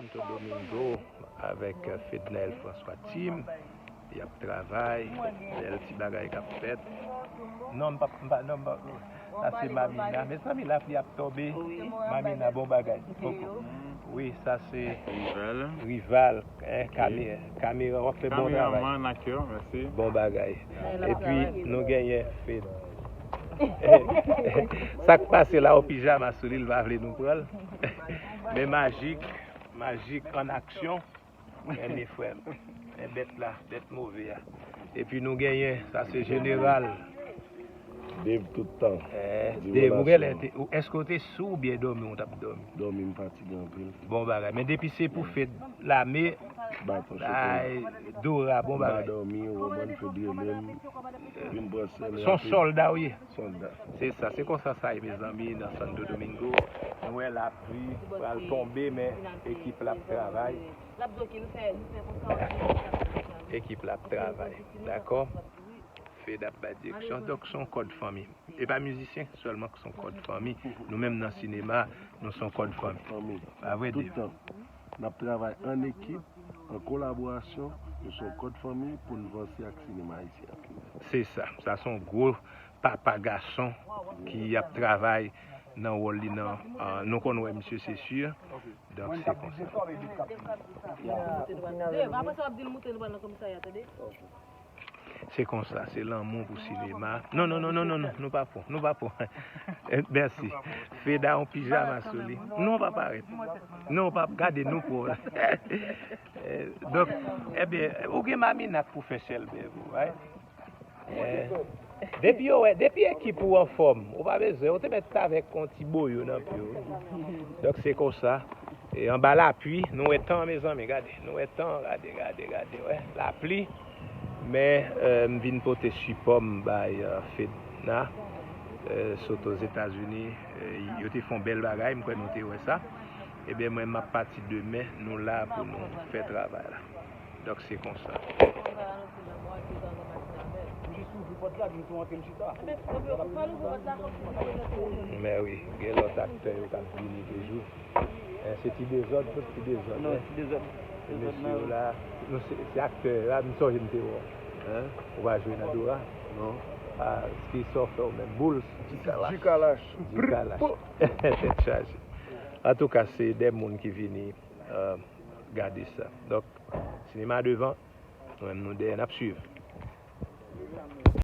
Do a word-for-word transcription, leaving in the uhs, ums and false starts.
Santo Domingo avèk Fednaelle François Tim. Y ap travay, bèl ti bagay k ap fèt. Non, m pa, m pa, non, m pa. Sa se Mamina. Mezanmi, lapli ap tonbe. Mamina, bon bagay. Wi, sa se Rival, eh, kame-, kamera, w ap fè bon travay. Kameraman, aktè, mèsi. Bon bagay. Epi, nou genyen Fed. Sa k pase la, yon pijama sou li, l pa vle nou pran l. Men Majik, Majik an aksyon. Men frè m, men bèt la, bèt move a. Epi nou genyen, sa se jeneral. Dave tout tan. Eh, Dave, ou genlè te, ou, èske w te sou oubyen dòmi w t ap dòmi? Dòmi, m fatige anpil. Bon bagay. Men depi se pou fèt lame, bay Dora, bon bagay. M pa dòmi, Roman, Fed rele m, vin pran sè m. Se yon sòlda w ye. Sòlda. Se sa, se konsa sa ye, mezanmi, nan Santo Domingo. Nou wè lapli pral tonbe, men ekip la ap travay. Ekip la ap travay, dakò? Fed ap bay direksyon. Donk, se yon kòd fanmi. E pa mizisyen sèlman ki se yon kòd fanmi. Nou menm nan sinema, nou se yon kòd fanmi. Fanmi. Pa vre, Dave? Tout tan. N ap travay an ekip, an kolaborasyon, nou se yon kòd fanmi pou n vanse ak sinema ayisyen an. Se sa. Sa se yon gwo papa gason ki ap travay nan wòl li nan, ah, nou konn wè misye, se si. Donk, se konsa. Se konsa, se lanmou pou sinema. Non, non, non, non, non, non, nou pa pran, nou pa pran. Eh, mèsi. Feda yon pijama sou li. Non, pa parèt. Non, pa gade nou pran. Eh, donk, ebyen, ou gen Mamina k pou fè chèlbè pou, right? Eh, depi yo wè, depi ekip ou anfòm, ou pa bezwen, ou te mèt avèk yon ti boyo nan pye w. Donk, se konsa. E anba lapli, nou wè tan, mezanmi, gade. Nou wè tan, gade, gade, gade, wè. Lapli. Men, eh, m vin pote sipò m bay, eh, Fedna, eh, sot Ozetazini. Eh, yo te fè yon bèl bagay, m kwè nou te wè sa. Ebyen, mwen, m ap pati demen, nou la pou nou fè travay la. Donk, se konsa. Men wi, gen lòt aktè yo k ap vini toujou. Eh, se ti dezòd, tout ti dezòd. Non, ti dezòd. Se mesye yo la, nou se, se aktè la, m sonje m te wè w. Hein? Ou pa jwe nan Dora? Non. Ah, ki sa w fè w menm? Bouls? Ti Kalash. Ti Kalash. Tèt chaje. Antouka, se de moun ki vini, euh, gade sa. Donk, sinema devan, nou menm nou dèyè, n ap swiv.